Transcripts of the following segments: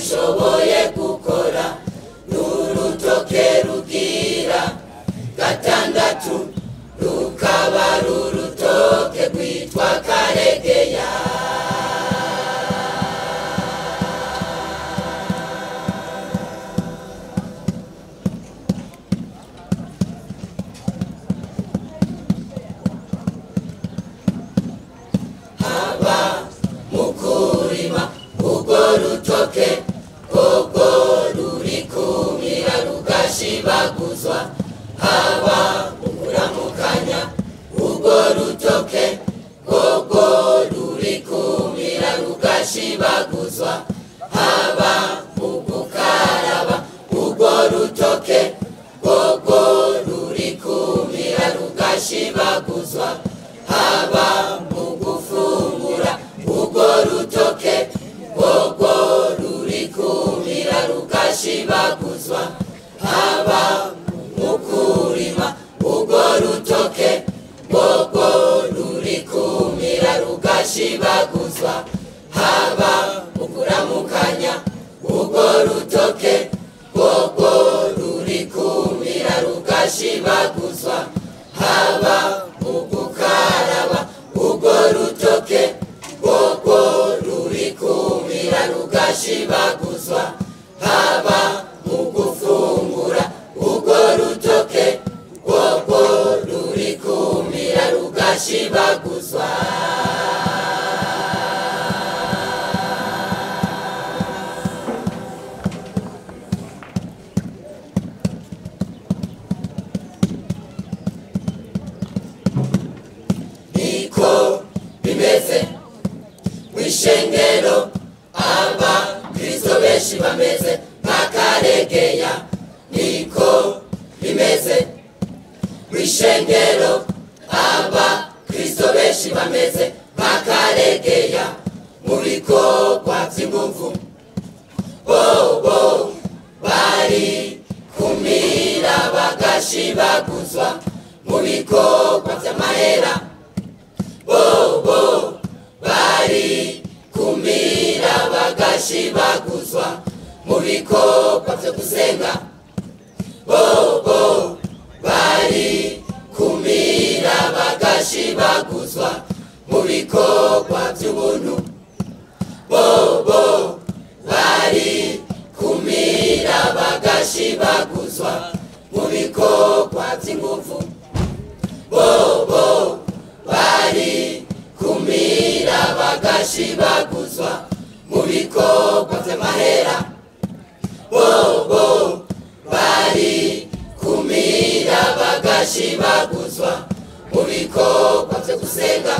ishoboye gukora n'urutoke rugira gatandatu rukaba rurutoke rwitwa Karegeya. Haba mukurima urwo rutoke koko rurikumira rugashibaguzwa, haba mukuramukanya urwo rutoke koko rurikumira rugashibaguzwa, haba mugukaraba urwo rutoke koko rurikumira rugashibaguzwa, haba mugufungura urwo rutoke koko rurikumira rugashibaguzwa, haba mukurima urwo rutoke koko rurikumira rugashibaguzwa, haba mukuramukanya urwo rutoke koko rurikumira rugashibaguzwa, haba mugukaraba urwo rutoke koko rurikumira rugashibaguzwa, haba mugufungura urwo rutoke koko rurikumira rugashibaguzwa. Niko bimeze mw'ishengero, aba Kristo benshi bameze nka Karegeya. Niko bimeze mw'ishengero, aba Kristo benshi bameze nka Karegeya. Mu bikorwa by'inguvu bobo bari kumira bagashibaguzwa, mu bikorwa by'amahera bobo bari kumira bagashibaguzwa, mu bikorwa byo gusenga bobo bari kumira bagashibaguzwa, mu bikorwa by'ubuntu bobo bari kumira bagashibaguzwa, mu bikorwa by'inguvu bobo bari kumira bagashibaguzwa, mu bikorwa by'amahera bobo bari kumira bagashibaguzwa, mu bikorwa byo gusenga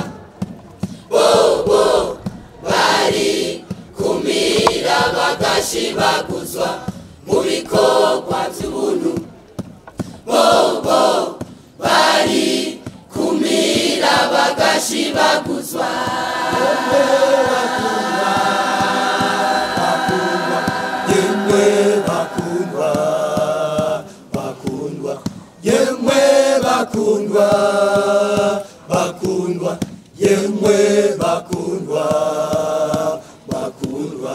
bobo bari kumira bagashibaguzwa, mu bikorwa by'ubuntu bobo bari kumira bagashibaguzwa. Yemwe bakundwa, bakundwa, yemwe bakundwa, bakundwa, yemwe bakundwa, bakundwa.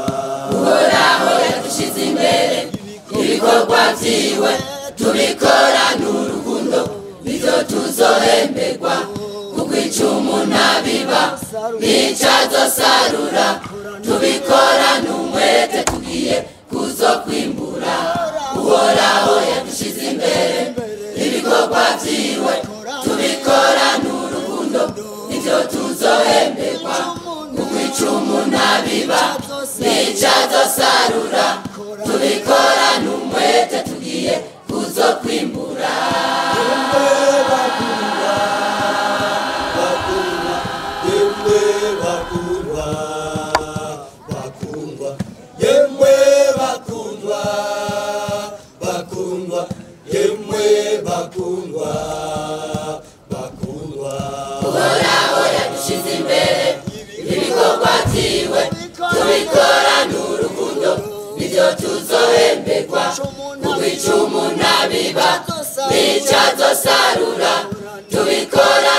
Uhoraho yadushize imbere ibikorwa byiwe, tubikora n'urukundo nivyo tuzohemberwa, kuko icumu ntabiba nica azosarura, tubikora n'umwete tugiye kuzokwimbura. Uhoraho yadushize imbere ibikorwa byiwe, tubikora n'urukundo nivyo tuzohemberwa, kuko icumu ntabiba nica azosarura, tubikora n'umwete tugiye kuzokwimbura. Yemwe bakundwa, bakundwa, yemwe bakundwa, bakundwa, yemwe bakundwa, bakundwa. Uhoraho yadushize imbere ibikorwa byiwe, tubikora n'urukundo nivyo tuzohemberwa, kuko icumu ntabiba nica azosarura, tubikora